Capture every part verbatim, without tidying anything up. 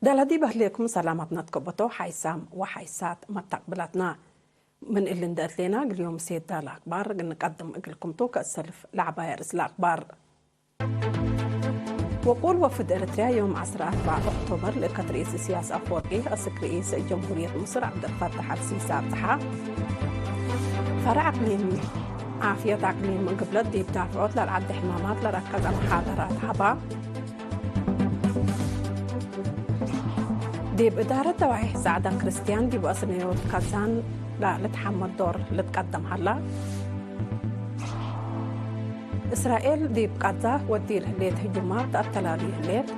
ዳላ ዲብ ህሌኩም ሰላማትና ትከበቶ ሓይሳም ወሓይሳት መታቅብላትና። ምን እሊ እንደ እትሌና እግል ዮም ሴዳ ለአክባር እንቀድም እግልኩም ቱ። ከእሰልፍ ለዐባይ አርእስ ለአክባር። ወቁል ወፍድ ኤረትርያ ዮም ዐስር አርበዕ ኦክቶበር ለእከት ርኢስ እስያስ አፍወርቂ አስክ ርኢስ ጀምሁርየት ምስር ዐብደልፈታሕ አልሲሲ አብጽሐ። ፈርዕ አቅሊም ዓፍየት አቅሊም ግብለት ዲብ ዳፍዖት ለልዓዲ ሕማማት ለረከዘ መሓደራት ሀባ። ዲብ እዳረት ደዋሒሕ ጸዕዳ ክርስትያን ዲብ አስነዮት ከዛን ለልትሐመድ ዶር ልትቀደም ሀላ። እስራኤል ዲብ ቃዛ ወዲር ህሌት ህጁማት ተአተላሊ ህሌት።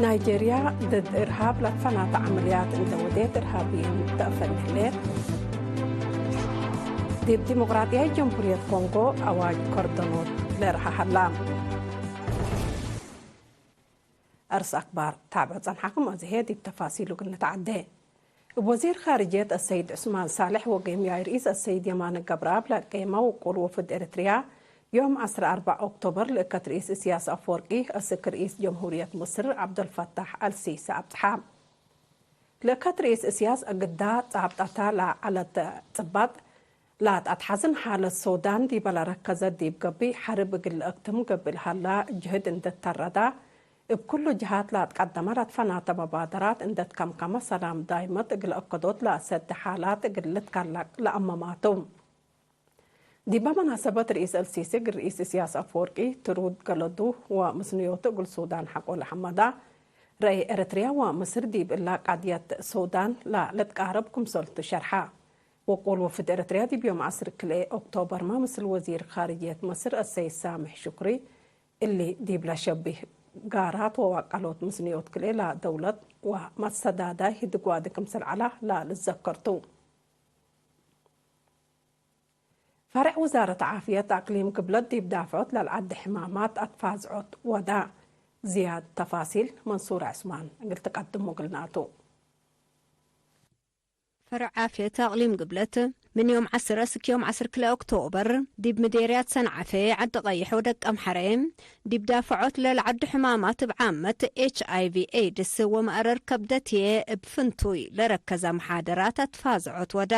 ናይጄርያ ድድ እርሃብ ለትፈናተ ዐመልያት እንደ ወዴት እርሃብይን ተአፈኒ ህሌት። ዲብ ዲሞቅራጥያይት ጀምሁርየት ኮንጎ አዋጅ ከርደኖት ለርሃ ሀላ። አርስ አክባር ታብዕ ጸንሓኩም፣ አዜ ዲብ ተፋሲሉ እግል ንትዓዴ። እብ ወዚር ካርጅየት አሰይድ ዑስማን ሳልሕ ወጌምያይ ርኢስ አሰይድ የማነ ገብረአብ ለቄመ ውቁል ወፍድ ኤረትርያ፣ ዮም ዐስር አርበዕ ኦክቶበር ልእከት ርኢስ እስያስ አፍወርቂ አስክ ርኢስ ጀምሁርየት ምስር ዐብደልፈታሕ አልሲሲ አብጽሐ። ልእከት ርኢስ እስያስ እግዳ ጻብጠተ ለዐለት ጽባጥ፣ ላተአትሐዝን ሓለት ሶዳን ዲበ ለረከዘ ዲብ ገብእ ሐርብ እግል ለአክትም ገብእ ለሀላ ጅህድ እንዴ ተረዳ፣ እብ ኩሉ ጀሃት ላትቀደመ ለትፈናተ መባደራት እንዴ ትከምከመ ሰላም ዳይመት እግል አከዶት ለአሰዴ ሓላት እግል ልትከለቅ ለአመማቱ። ዲበ መናሰበት ርኢስ አልሲሲ እግል ርኢስ እስያስ አፍወርቂ ትሩድ ገለዱ ወምስንዮቱ እግል ሱዳን ሐቆ ለሐመዳ፣ ረአይ ኤረትርያ ወምስር ዲብ እላ ቀድየት ሱዳን ለልትቃረብ ክምሰልቱ ሸርሐ። ወቁል ወፍድ ኤረትርያ ዲብ ዮም ዐስር ክልኤ ኦክቶበርመ ምስል ወዚር ካርጅየት መስር አሰይድ ሳምሕ ሹክሪ እሊ ዲብለ ሸቢህ ጋራት ወዋቀሎት ምስንዮት ክልኤ ለደውለት ወመሰዳዳይ ህድግ ዋዲ ክምሰል ዐላ ለልትዘከር ቱ። ፈርዕ ውዛረት ዓፍየት አቅሊም ግብለት ዲብ ዳፍዖት ለልዐዲ ሕማማት አትፋዝዖት ወዳ። ዝያድ ተፋሲል መንሱር ዑስማን እግል ትቀድሙ እግልናቱ። ፈርዕ ዓፍየት አቅሊም ግብለት፣ ምን ዮም ዐስር እስክ ዮም ዐስር ክልኤ ኦክቶበር፣ ዲብ ምዴርያት ሰንዓፌ፣ ዐዲ ቀይሕ ወደቀምሐሬ፣ ዲብ ዳፈዖት ለልዐዱ ሕማማት እብ ዓመት ኤች አይ ቪ ኤድስ ወመአረር ከብደት ህዬ እብ ፍንቱይ ለረከዘ መሓደራት አትፋዝዖት ወዳ።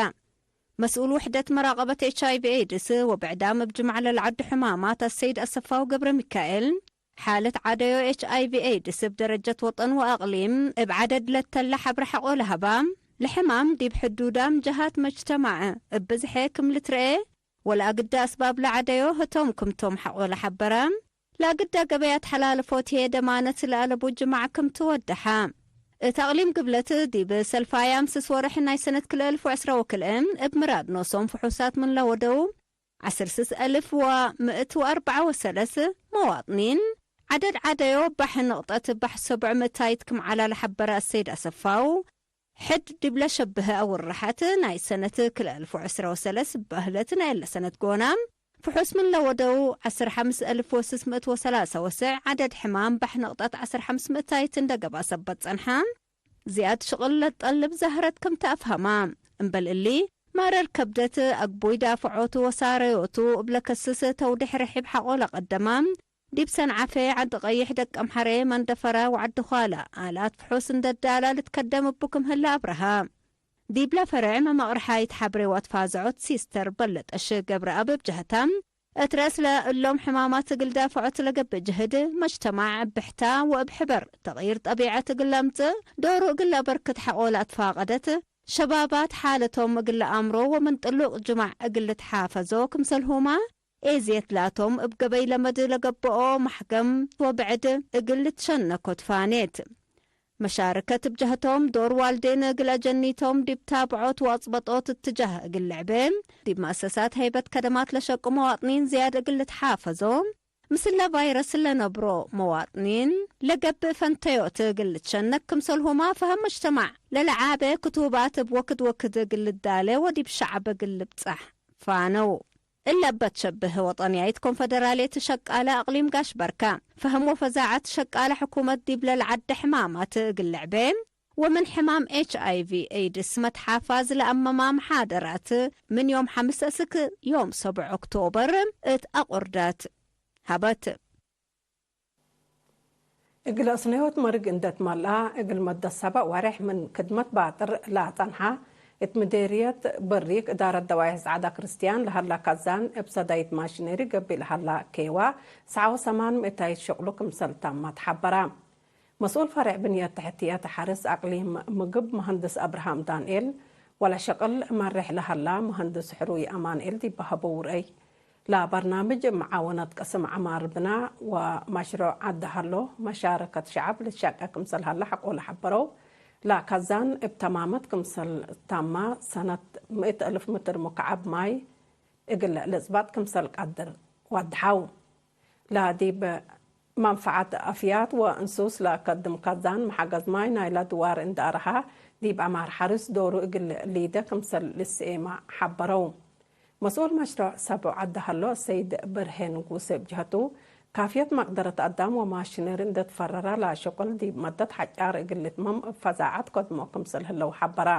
መስኡል ውሕደት መራቀበት ኤች አይ ቪ ኤድስ ወብዕዳም እብ ጅማዕ ለልዐዱ ሕማማት አሰይድ አሰፋው ገብረሚካኤል፣ ሓለት ዐደዮ ኤች አይ ቪ ኤድስ እብ ደረጀት ወጠን ወአቅሊም እብ ዐደድ ለተለ ሐብረ ሐቆ ለሀባ፣ ለሕማም ዲብ ሕዱዳም ጀሃት መጅተማዕ እብ ብዝሐ ክም ልትረኤ ወለአግደ አስባብ ለዐደዮ ህቶም ክምቶም ሐቆ ለሐበረ፣ ለአግደ ገበይ አትሐላልፎት ህዬ ደማነት ለአለቡ ጅማዕ ክም ትወደሐ። እት አቅሊም ግብለት ዲብ ሰልፋይ አምስስ ወርሕ ናይ ሰነት ክልኤ አልፍ ወዕስረ ወክልኤ እብ ምራድ ኖሶም ፍሑሳት ምን ለወደው ዐስር ስስ አልፍ ወምእት ወአርበዐ ወሰለስ መዋጥኒን፣ ዐደድ ዐደዮ ባሕ ንቅጠት ባሕ ሰቡዕ ምእታይት ክም ዐላ ለሐበረ አሰይድ አሰፋው፣ ሕድ ዲብለ ሸብህ አውርሐት ናይ ሰነት ክልኤ አልፍ ወዕስረ ወሰለስ በህለት ናይ እለ ሰነት ጎናም ፍሑስ ምን ለወደው ዐስር ሐምስ አልፍ ወስስ ምእት ወሰላሰ ወሰዕ ዐደድ ሕማም ባሕ ንቅጠት ዐስር ሐምስ ምእታይት እንደ ገብአ ሰበት ጸንሐ። ዝያድ ሽቅል ለትጠልብ ዛህረት ክም ተአፍሀማ። እምበል እሊ፣ መረር ከብደት አግቡይ ዳፍዖቱ ወሳረዮቱ እብ ለከስስ ተውዴሕ ርሒብ ሐቆ ለቀደማ፣ ዲብ ሰንዓፌ፣ ዐዲ ቀይሕ፣ ደቀምሐሬ፣ መንደፈራ ወዐዲ ኳላ አላት ፍሑስ እንደ ዳላ ልትከደም እቡ ክም ህለ አብረሃ። ዲብለ ፈርዕ መመቅርሓይት ሐብሬ ወአትፋዝዖት ሲስተር በለጠሽ ገብረአብ እብ ጀህታ፣ እት ረአስለ እሎም ሕማማት እግል ዳፍዖት ለገብእ ጅህድ፣ መጅተማዕ እብ ብሕታ ወእብ ሕበር ተቅይር ጠቢዐት እግል ለአምጽእ ዶሩ እግል ለአበርክት ሐቆ ለአትፋቀደት፣ ሸባባት ሓለቶም እግል ለአምሮ ወምን ጥሉቅ ጅማዕ እግል ልትሓፈዞ ክምሰልሁመ፣ ኤዝየት ላቶም እብ ገበይ ለመድ ለገብኦ መሕገም ወብዕድ እግል ልትሸነኮ ትፋኔት። መሻርከት እብ ጀህቶም፣ ዶር ዋልዴን እግል አጀኒቶም ዲብ ታብዖት ወአጽበጦት እትጃህ እግል ልዕቤ፣ ዲብ መአሰሳት ሀይበት ከደማት ለሸቁ መዋጥኒን ዝያድ እግል ልትሓፈዞ፣ ምስለ ቫይረስ ለነብሮ መዋጥኒን ለገብእ ፈንተዮት እግል ልትሸነክ፣ ክምሰልሁመ ፈሀም መጅተማዕ ለለዓቤ ክቱባት እብ ወክድ ወክድ እግል ልዳሌ ወዲብ ሸዐብ እግል ልብጸሕ ፋነው። እለ እበ ትሸብህ ወጠንያይት ኮንፈደራልየት ሸቃለ አቅሊም ጋሽ በርከ፣ ፈህም ወፈዛዐት ሸቃለ ሕኩመት ዲብለ ለዐደ ሕማማት እግል ልዕቤ፣ ወምን ሕማም ኤች አይ ቪ ኤድስ መትሓፋዝ ለአመማ መሓደራት ምን ዮም ሐምስ እስክ ዮም ሰብዕ ኦክቶበር እት አቁርዳት ሀበት። እግለ እስነዮት መርግ እንደ ትመልአ፣ እግል መደት ሰበዕ ወሬሕ ምን ክድመት ባጥር ለአጸንሐ፣ እት ምዴርየት በሪክ እዳረት ደዋይሕ ጸዕዳ ክርስትያን ለሀላ ካዛን፣ እብ ሰዳይት ማሽነሪ ገብእ ለሀላ ኬዋ፣ ሰዓ ወሰማን ምእታይት ሸቅሉ ክምሰል ታማ ተሐበረ። መስኡል ፈሬዕ ብንየት ተሕትየት ሐርስ አቅሊም ምግብ መሀንድስ አብርሃም ዳንኤል፣ ወለሸቅል መሬሕ ለሀላ መሀንድስ ሕሩይ አማንኤል ዲብ ሀበው ረአይ፣ ለበርናምጅ መዓወነት ቅስም ዐማር ብና ወመሽሮዕ ዐድ ሀሎ መሻረከት ሸዐብ ልትሸቄ ክምሰል ሀለ ሐቆለ ሐበረው። ለካዛን እብ ተማመት ክምሰል ታማ ሰነት ምእት አልፍ ምትር ሙከዐብ ማይ እግል ልጽባጥ ክምሰል ቀድር ወድሐው። ለዲብ መንፈዐት አፍያት ወእንሱስ ለከድም ካዛን መሐገዝ ማይ ናይለ ድዋር እንደ አርሃ፣ ዲብ ዐማር ሐርስ ዶሩ እግል ሊደ ክምሰል ልስኤማ ሐበረው። መስኡል መሽሮዕ ሰብዑ ዐድ ሀሎ ሰይድ በርሄ ንጉሴ እብ ጀህቱ፣ ካፍየት መቅደረት አዳም ወማሽነሪ እንደ ትፈረረ ለሸቁል ዲብ መደት ሐጫር እግል ልትመም እብ ፈዛዐት ከድሞ ክምሰል ህለው ሐበረ።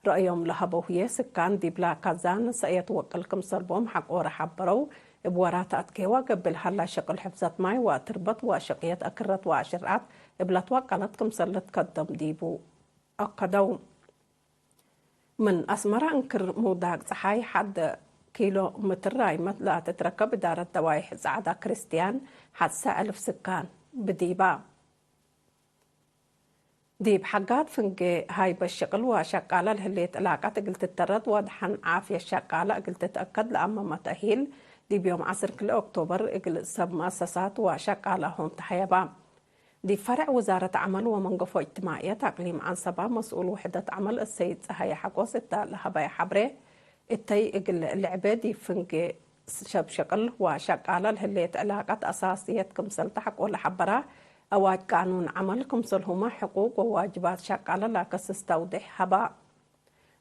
ረአዮም ለሀበው ህዬ፣ ስካን ዲብላ ካዛን ሰእየት ወቅል ክምሰል ቦም ሐቆረ ሐበረው። እብ ወራት አትኬዋ ገብእ ለሀላ ሸቅል ሕፍዘት ማይ ወትርበት ወሸቅየት አክረት ወአሽርዓት እብ ለትወቀለት ክምሰል ልትከደም ዲቡ አከደው። ምን አስመረ እንክር ምውዳቅ ጸሓይ ሐድ ኪሎ ምትር ራይመት ለትትረከብ እዳረት ደዋይሕ ጸዕዳ ክርስትያን ሐሰ አልፍ ስካን ብዲባ። ዲብ ሐጋት ፍንጌ ሃይበት ሽቅል ወሸቃለ ለህሌት ዕላቀት እግል ትተረድ ወደሐን ዓፍየት ሸቃለ እግል ትትአከድ ለአመመ ተእሂል፣ ዲብ ዮም ዐስር ክልኤ ኦክቶበር እግል ሰብ መአሰሳት ወሸቃለ ሆን ተሀየባ። ዲብ ፈርዕ ውዛረት ዐመል ወመንገፎ እጅትማዕየት አቅሊም ዐንሰባ መስኡል ውሕደት ዐመል እሰይድ ጸሃየ ሐጎስ እተ ለሀበየ ሐብሬ፣ እተይ እግል ልዕቤ ዲብ ፍንጌ ሰብ ሽቅል ወሸቃለ ለህሌት ዕላቀት አሳስየት ክምሰል ተሐቆ ለሐበረ፣ አዋጅ ቃኑን ዐመል ክምሰልሁመ ሕቁቅ ወዋጅባት ሸቃለ ለከስስ ተውዴሕ ሀባ።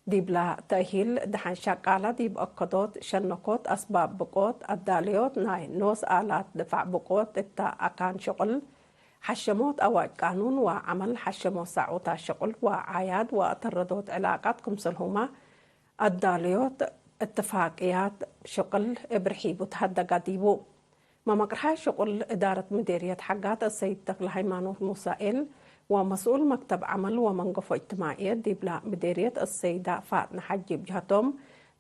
ዲብላ ተእሂል፣ ደሐን ሸቃለ ዲብ አከዶት፣ ሸነኮት፣ አስባብ ብቆት፣ አዳለዮት ናይ ኖስ አላት ድፋዕ ብቆት እተ አካን ሽቅል፣ ሐሸሞት አዋጅ ቃኑን ወዐመል ሐሸሞት ሳዑታት ሽቅል ወዓያድ ወአተረዶት ዕላቃት ክምሰልሁመ አዳለዮት እትፋቅያት ሽቅል እብ ርሒቡ ተሀደጋ ዲቡ። መመቅርሓይ ሽቁል እዳረት ምዴርየት ሐጋት አሰይድ ተክለሃይማኖት ሙሳኤል ወመስኡል መክተብ ዐመል ወመንገፎ እጅትማዕየት ዲብላ ምዴርየት አሰይዳ ፋጥነ ሐጂ እብ ጀህቶም፣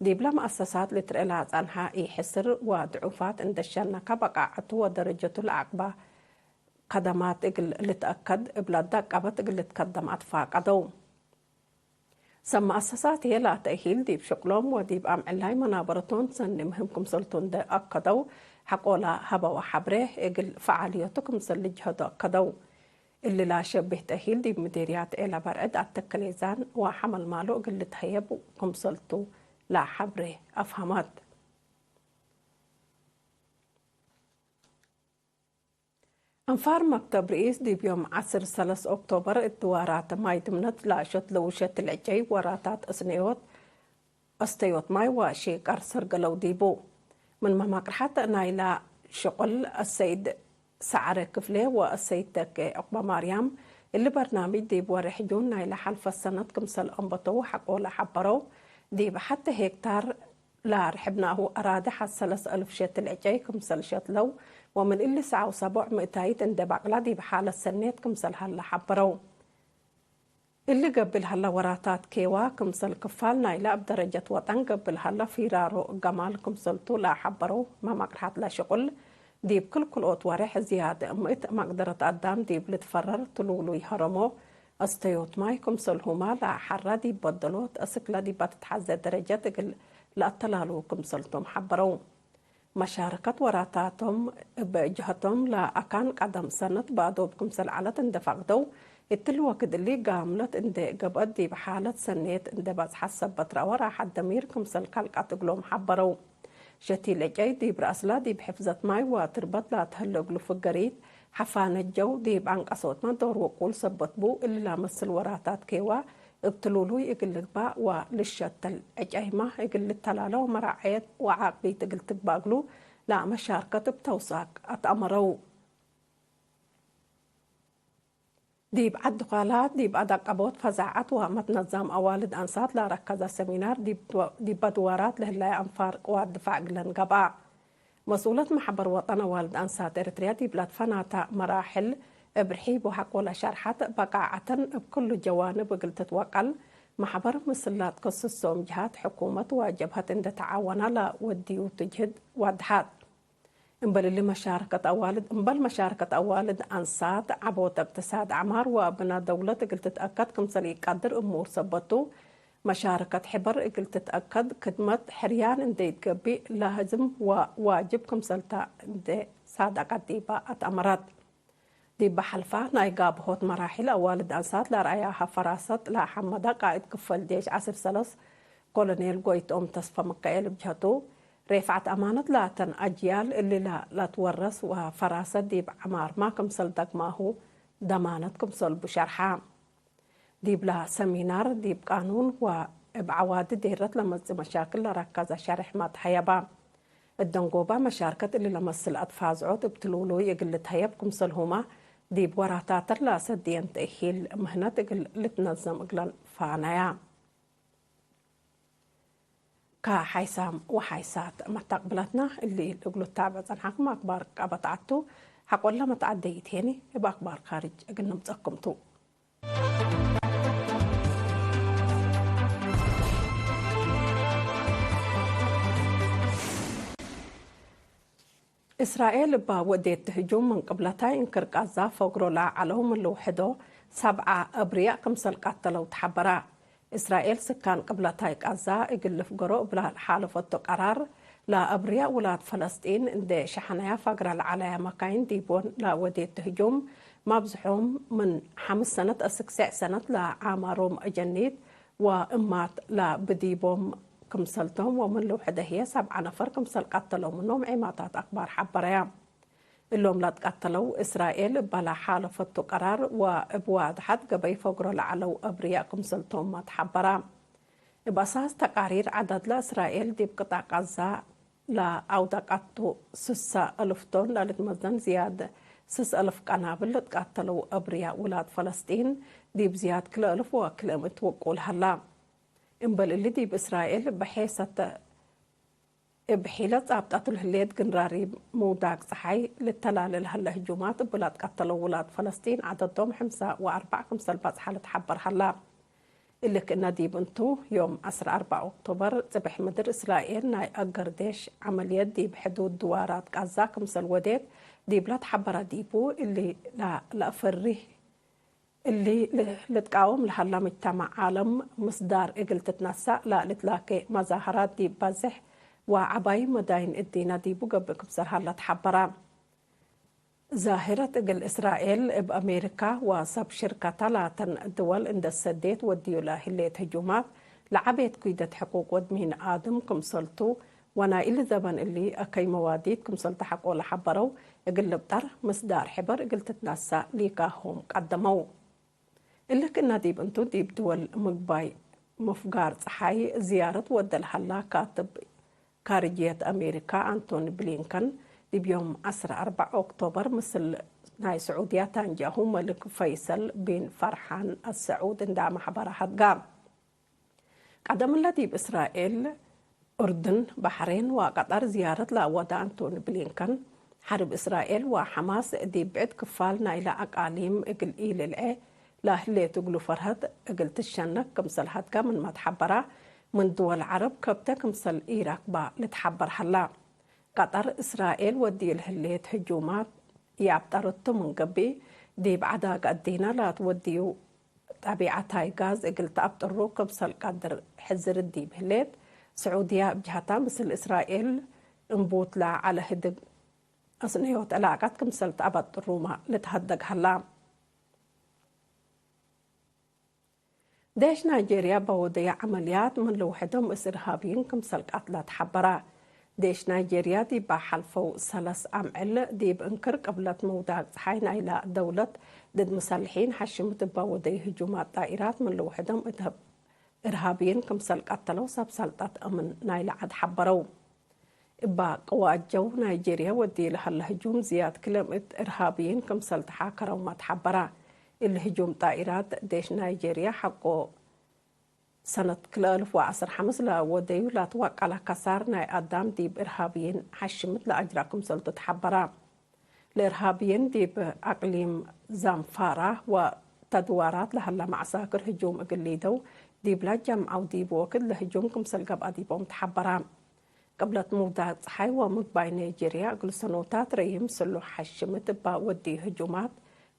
ዲብለ መአሰሳት ልትርኤ ለአጸንሐ ኢሕስር ወድዑፋት እንደ ሸነከ በቃዐቱ ወደረጀቱ ለአቅበ ከደማት እግል ልትአከድ እብ ለደቀበት እግል ልትከደም አትፋቀደው። ሰብ መአሰሳት ህዬ ለተእሂል ዲብ ሽቅሎም ወዲብ አምዕላይ መናበረቶም ሰኒ ምህም ክምሰልቱ እንዴ አከደው፣ ሐቆለ ሀበወ ሐብሬ እግል ፈዓልዮቱ ክምሰል ልጅሀዱ አከደው። እሊ ለሸብህ ተእሂል ዲብ ምዴርያት ዔለ በርዕድ አተክሌዛን ወሐመልማሎ እግል ልትሀየብ ክምሰልቱ ለሐብሬ አፍሀመት። አንፋር መክተብ ርኢስ ዲብ ዮም ዐስር ሰለስ ኦክቶበር እት ድዋራት ማይ ድምነት ለአሸትለው ሸትል ዕጨይ ወራታት እስነዮት አስተዮት ማይ ወሺቀር ሰርገለው ዲቡ። ምን መማቅርሐት ናይላ ሽቁል አሰይድ ሰዐረ ክፍሌ ወአሰይድ ተኬ ዑቅበማርያም፣ እሊ በርናምጅ ዲብ ወሬሕ ጁን ናይለ ሐልፈት ሰነት ክምሰል አንበተው ሐቆለ ሐበረው። ዲብ ሐቲ ሄክታር ለአርሕብናሁ አራዲ ሐት ሰለስ አልፍ ሸትል ዕጨይ ክምሰል ሸትለው ወምን እሊ ሰዓው ሰቦዕ ምእታይት እንዴ በቅላ ዲብ ሓለት ሰኔት ክምሰል ሀለ ሐበረው። እሊ ገብእ ለሀለ ወራታት ኬዋ ክምሰል ክፋል ናይለ እብ ደረጀት ወጠን ገብእ ለሀለ ፊራሮ ገማል ክምሰልቱ ለሐበረው መማቅርሐት ለሽቁል፣ ዲብ ክል ክልኦት ወሬሕ ዝያድ ምእት መቅደረት አዳም ዲብ ልትፈረር ትሉሉይ ሀረሞ አስተዮት ማይ ክምሰልሁመ ለሐራ ዲብ በደሎት እስክለ ዲብ ትትሐዜ ደረጀት እግል ለአተላሉ ክምሰልቶም ሐበረው። መሻረከት ወራታቶም እብ ጀሀቶም ለአካን ቀደም ሰነት ባዶብ ክምሰል ዐለት እንዴ ፈቅደው፣ እትሊ ወክድ እሊ ጋምለት እንዴ ገብአት ዲብ ሓለት ሰኔት እንዴ በጽሐት ሰበት ረአወ ራሐት ደሚር ክምሰል ከልቀት እግሎም ሐበረው። ሸቲል ዕጨይ ዲብ ረአስላ ዲብ ሕፍዘት ማይ ወትርበት ላተሀሎ እግሉ ፍገሪት ሐፋነት ጀው ዲብ አንቀሶትመ ዶር ውቁል ሰበት ቡ። እሊ ለመስል ወራታት ኬዋ እብ ትሉሉይ እግል ልግባእ ወልሸተል ዕጨይመ እግል ልተላለ ወመራዐየት ወዓቅቢት እግል ትግባእ እግሉ ለመሻርከት እብ ተውሳክ አትአመረው። ዲብ ዐድ ኳላት ዲብ አዳቀቦት ፈዛዐት ወመትነዛም አዋልድ አንሳት ለረከዘ ሰሚናር ዲብ ድዋራት ለህለየ አንፋር ቅዋት ድፋዕ እግለን ገብአ። መስኡለት መሕበር ወጠን አዋልድ አንሳት ኤረትርያ ዲብ ለትፈናተ መራሕል እብ ርሒብ ወሐቆለ ሸርሐት፣ በቃዐተን እብ ክሉ ጀዋንብ እግል ትትወቀል፣ መሕበር ምስል ላትከስሶም ጀሃት ሕኩመት ወጀብሀት እንዴ ተዓወና ለወድዩ ትጅህድ ዋድሐት። እምበል እሊ መሻረከት አዋልድ፣ እምበል መሻረከት አዋልድ አንሳት፣ ዐቦት እቅትሳድ አዕማር ወብና ደውለት እግል ትትአከድ ክምሰል ኢቀድር እሙር ሰበት ቱ፣ መሻረከት ሕበር እግል ትትአከድ ክድመት ሕርያን እንዴ ኢትገብእ ላዝም ወዋጅብ ክምሰል ተ እንዴ ሳደቀት ዲበ አትአመረት። ዲበ ሐልፋ ናይ ጋብሆት መራሕል አዋልድ አንሳት ለአርአያሀ ፈራሰት ለሐመደ ቃእድ ክፈል ጄሽ ዐስር ሰለስ ኮሎኔል ጎይትኦም ተስፈ ምካኤል እብ ጀህቱ፣ ሬፍዐት አማነት ላተን አጅያል እሊ ለትወረስ ወፈራሰት ዲብ ዐማርማ ክምሰል ደግማሁ ደማነት ክምሰልቡ ሸርሐ። ዲብላ ሰሚናር፣ ዲብ ቃኑን ወእብ ዐዋዲ ዴረት ለመጽእ መሻክል ለረከዘ ሸሬሕ መትሀየባ። እት ደንጎባ መሻርከት እሊ ለመስል አትፋዝዖት እብ ትሉሉይ እግል ልትሀየብ ክምሰልሁመ፣ ዲብ ወራታተር ለአሰድየን ተእሂል ምህነት እግል ልትነዘም እግለን ፋነያ። ከሓይሳም ወሓይሳት መተቅብለትና እሊ እግሉ ታብዕ ጸንሐኩም አክባር ቀበት ዐቱ። ሐቆለ መትዓደይት ሄኒ እብ አክባር ካርጅ እግል ንምጸኩም ቱ። እስራኤል እባ ወዴት ህጁም ምን ቅብለታይ እንክር ቃዛ ፈግሮ ለዐለው ምን ልውሕዶ ሰብዓ አብርያእ ክምሰል ቀተለው ተሐበረ። እስራኤል ስካን ቅብለታይ ቃዛ እግል ልፍገሮ እብላ ለሓለፈቶ ቀራር፣ ለአብርያእ ውላድ ፈለስጢን እንዴ ሸሐነያ ፈግረ ለዐለያ መካይን ዲቦን ለወዴት ህጁም፣ መብዝሖም ምን ሐምስ ሰነት አስክ ሴዕ ሰነት ለአማሮም አጀኒት ወእማት ለብዲቦም ክምሰልቶም ወምን ልውሕደ ህዬ ሰብዓ ነፈር ክምሰል ቀተለው ምኖም ዔማታት አክባር ሐበረያ። እሎም ለትቀተለው እስራኤል እበ ለሓለፈቱ ቀራር ወእብ ዋድሐት ገበይ ፈግሮ ለዐለው አብርያእ ክምሰልቶምመ ተሐበረ። እብ አሳስ ተቃሪር ዐደድ ለእስራኤል ዲብ ቅጣዕ ቃዛ ለአውደቀቱ ስሰ አልፍ ቶን ለልትመዘን ዝያድ ስስ አልፍ ቀናብል ልትቀተለው አብርያእ ውላድ ፈለስጢን ዲብ ዝያድ ክልኤ አልፍ ወክልኤ ምእት ውቁል ሀላ። እምበል እሊ ዲብ እስራኤል በሔሰተ እብ ሒለት ጻብጠቱ ለህሌት ግንራሪብ ምውዳቅ ጸሓይ ልተላሌ ለሀለ ህጁማት እብ ለትቀተለው ውላድ ፈለስጢን ዐደዶም ሐምሳ ወአርበዕ ክምሰል በጽሐ ልትሐበር ሀላ። እሊ ክእነ ዲብ እንቱ፣ ዮም ዐስር አርበዕ ኦክቶበር ጽብሕ ምድር እስራኤል ናይ አገር ዴሽ ዐመልየት ዲብ ሕዱድ ድዋራት ቃዛ ክምሰል ወዴት ዲብ ለትሐበረ ዲቡ፣ እሊ ለአፈርህ እሊ ልትቃወም ለሀላ ምጅተማዕ ዓለም ምስዳር እግል ትትነሰእ ለልትላኬ መዛሀራት ዲብ በዝሕ ወዐባይ መዳይን እዲነ ዲቡ ገብእ ክምሰል ሀለ ተሐበረ። ዛህረት እግል እስራኤል እብ አሜሪካ ወሰብ ሽርከተ ላተን ድወል እንዴ ሰዴት ወድዩ ለህሌት ህጁማት ለዐቤት ኩይደት ሕቁቅ ወድ ሚን አድም ክምሰልቱ ወናይ እሊ ዘበን እሊ አከይ መዋዲት ክምሰል ተሐቆ ለሐበረው እግል ልብጠር ምስዳር ሕበር እግል ትትነሰእ ሊካሆም ቀደመው። እሊ ክእነ ዲብ እንቱ፣ ዲብ ድወል ምግባይ ምፍጋር ጸሓይ ዝያረት ወደ ለሀላ ካትብ ካርጅየት አሜሪካ አንቶኒ ብሊንከን፣ ዲብ ዮም ዐስር አርበዕ ኦክቶበር ምስል ናይ ስዑድያ ታንጃሁ መልክ ፈይሰል ቢን ፈርሓን አሰዑድ እንዳ መሕበረ ሀድጋ። ቀደምለ ዲብ እስራኤል፣ ኡርድን፣ በሕሬን ወቀጠር ዝያረት ለአወደ አንቶኒ ብሊንከን፣ ሐርብ እስራኤል ወሐማስ ዲብ ብዕድ ክፋል ናይለ አቃሊም እግል ኢልልዔ ለህሌት እግሉ ፈርሀት እግል ትሸነክ ክምሰል ሀድጋ ምንመ ተሐበረ፣ ምን ድወል ዐረብ ከብተ ክምሰል ኢረክባ ልትሐበር ሀላ። ቀጠር፣ እስራኤል ወድዩ ለህሌት ህጁማት ኢአብጠረቱ ምን ገብእ፣ ዲብ ዐዳግ አዲነ ለትወድዩ ጠቢዐታይ ጋዝ እግል ተአብጥሩ ክምሰል ቀድር ሕዝር ዲብ ህሌት፣ ስዑድያ እብ ጀሀታ፣ ምስል እስራኤል እንቡት ለዐለ ህድግ አስነዮት ዕላቀት ክምሰል ተአበጥሩመ ልትሀደግ ሀላ። ዴሽ ናይጄርያ በወደየ ዐመልያት ምን ልውሕዶም እት እርሃብይን ክምሰል ቀትለ ተሐበረ። ዴሽ ናይጄርያ ዲብ ሐልፈው ሰለስ አምዕል ዲብ እንክር ቅብለት ምውዳቅ ጸሓይ ናይለ ደውለት ድድ ሙሰልሒን ሐሽምት እበ ወደዩ ህጁማት ጣኢራት ምን ልውሕዶም እት እርሃብይን ክምሰል ቀተለው ሰብ ሰልጠት አምን ናይለ ዐድ ሐበረው። እበ ቅዋት ጀው ናይጄርያ ወድዩ ለሀለ ህጁም ዝያድ ክልኤ ምእት እርሃብይን ክምሰል ተሓከረውመ ተሐበረ። እሊ ህጁም ጣኢራት ዴሽ ናይጄርያ ሐቆ ሰነት ክልኤ አልፍ ወዐስር ሐምስ ለወደዩ ለትወቀለ ከሳር ናይ አዳም ዲብ እርሃብይን ሐሽምት ለአጅረ ክምሰልቱ ተሐበረ። ለእርሃብይን ዲብ አቅሊም ዛምፋራ ወተድዋራት ለሀላ መዐሳክር ህጁም እግል ሊደው ዲብላ ጀምዐው ዲብ ወክድ ለህጁም ክምሰል ገብአ ዲቦም ተሐበራ። ቅብለት ሙዳቅ ጸሓይ ወምግባይ ናይጄርያ እግል ሰኖታት ረይም ስሉሕ ሐሽምት እባ ወዲ ህጁማት፣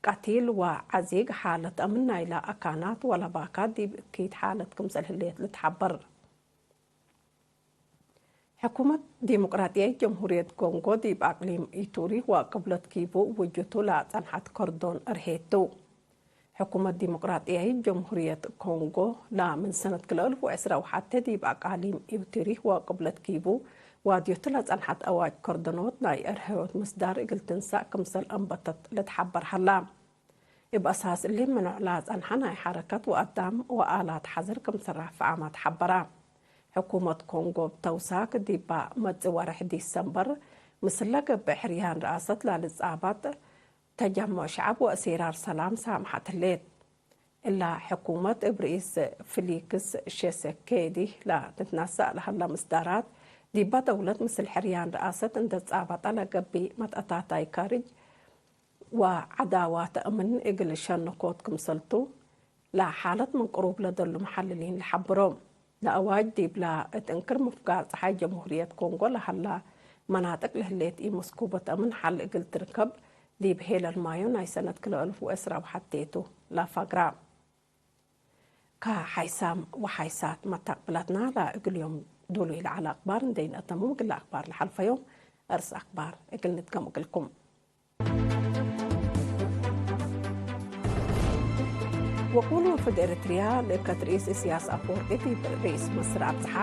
ቀቲል ወዐዚግ ሓለት አምን ናይላ አካናት ወለባካት ዲብ እኪት ሓለት ክምሰል ህሌት ልትሐበር። ሕኩመት ዲሞቅራጥያይት ጀምሁርየት ኮንጎ ዲብ አቅሊም ኢቱሪ ወቅብለት ኪቡ ውጅቱ ለጸንሐት ከርዶን እርሄት ቱ። ሕኩመት ዲሞቅራጥያይት ጀምሁርየት ኮንጎ ለምን ሰነት ክልኤ አልፍ ወዕስራ ወሐቴ ዲብ አቃሊም ኢቱሪ ወቅብለት ኪቡ ዋድዮቱ ለጸንሐት አዋጅ ከርዶኖት ናይ እርሄዮት ምስዳር እግል ትንሳእ ክምሰል አንበተት ልትሐበር ሀላ። እብ አሳስ እሊ ምኑዕ ለጸንሐ ናይ ሐረከት ወአዳም ወአላት ሐዘር ክምሰል ራፍዓማ ተሐበራ። ሕኩመት ኮንጎ እብ ተውሳክ ዲባ መጽእ ወርሕ ዲሰምበር ምስለ ገብእ ሕርያን ረአሰት ለልጻባጥ ተጀሞዕ ሸዐብ ወእሲራር ሰላም ሳምሐት ህሌት። እላ ሕኩመት እብ ርኢስ ፊሊክስ ሼሰኬዲ ለትትነሰእ ለሀለ ምስዳራት ዲባ ደውለት ምስል ሕርያን ረአሰት እንደ ጻበጠ ለገብእ መትአታታይ ካርጅ ወዐዳዋተ እምን እግል ሸንኮት ክምሰልቱ ለሓለት ምን ቅሩብ ለደሉ መሐልሊን ለሐብሮ። ለአዋጅ ዲብላ እት እንክር ምፍጋር ጸሓይ ጀምሁርየት ኮንጎ ለሀላ መናጥቅ ለህሌት ኢመስኩበት እምን ሐል እግል ትርከብ ዲብ ሄለል ማዮ ናይ ሰነት ክልኤ አልፍ ወዕስራ ወሐቴ ቱ ለፋግራ። ከሓይሳም ወሓይሳት መታቅብላትና ለእግል ዮም ዶሉይ ለዐለ አክባር እንዴ ነአተምም፣ እግል አክባር ለሐልፈዮም አርእስ አክባር እግል ንድገም እግልኩም። ወቁል ወፍድ ኤረትርያ ልእከት ርኢስ እስያስ አፈወርቂ ዲብ ርኢስ መስር አብጽሐ።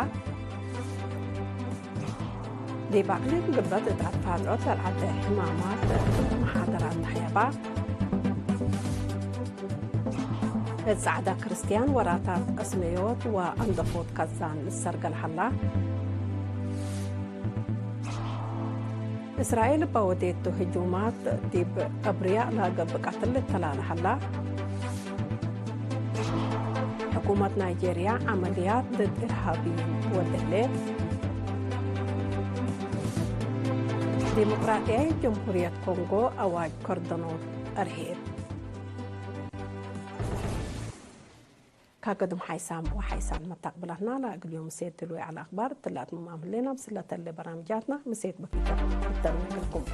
ዲብ አቅሊም ግንበት እት አትፋዝዖት ለልዐደ ሕማማት መሓደራት ተሕየባ። እት ጸዕዳ ክርስትያን ወራታት ቅስነዮት ወአንደፎት ከዛን ልሰርገል ሀላ። እስራኤል እበ ወዴቱ ህጁማት ዲብ አብርያእ ለገብእ ቀትል ልተላለ ሀላ። ሕኩመት ናይጄርያ ዐመልያት ድድ እርሃብይን ወዴ ህሌት። ዲሞቅራጥያይት ጀምሁርየት ኮንጎ አዋጅ ከርደኖት አርሄት። ከገድም ሓይሳም ወሓይሳን መታቅብላትና ለእግል ዮም ሴት ድሉይ ዐለ አክባር ትላትምማም ህሌና። ምስለ ተሌ በራምጃትና ምሴት በኪተ እተርመ እግልኩም።